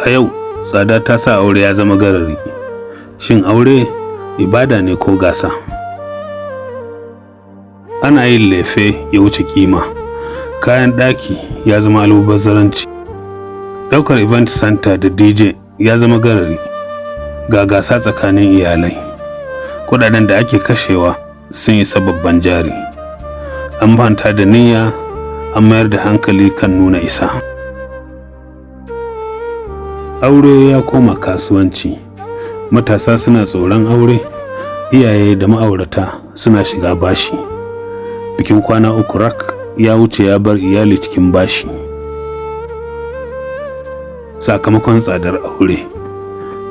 A yau, tsada ta sa aure ya zama garari. Shin aure ibada ne ko gasa? Ana yin lefe ya wuce kima, kayan ɗaki ya zama almubazzaranci, ɗaukar event center da DJ ya zama garari, ga gasa tsakanin iyalai. Kuɗaɗen da ake kashewa sun isa babban jari. An manta da niyya, an mayar da hankali kan nuna isa. Aure ya koma kasuwanci. Matasa suna tsoron aure, iyaye da ma'aurata suna shiga bashi. Bikin kwana 3 rak ya wuce ya bar iyali cikin bashi. Sakamakon tsadar aure,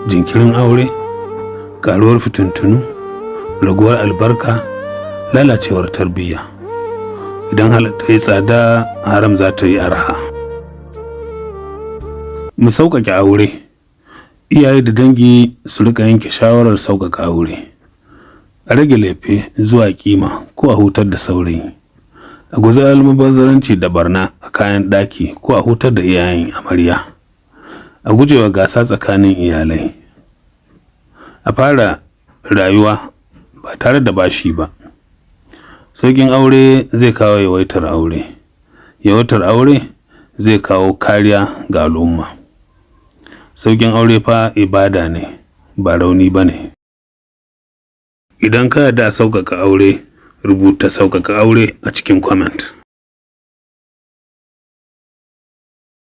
jinkirin aure, ƙaruwar fitintunu, raguwar albarka, lalacewar tarbiyya. Idan halal ta yi tsada, haram za ta yi arha. Mu sauƙaƙe aure. Iyaye da dangi su riƙa yanke shawarar sauƙaƙa aure. A rage lefe zuwa kima ko a hutar da saurayi. A guji almubazzaranci da barna a kayan ɗaki ko a hutar da iyayen amarya. A gujewa gasa tsakanin iyalai. A fara rayuwa ba tare da bashi ba. Sauƙin aure zai kawo yawaitar aure. Yawaitar aure zai kawo kariya ga al'umma. Sauƙin aure fa ibada ne, ba rauni ba ne. Idan ka yarda a sauƙaƙa aure, rubuta "sauƙaƙa aure" a cikin comment.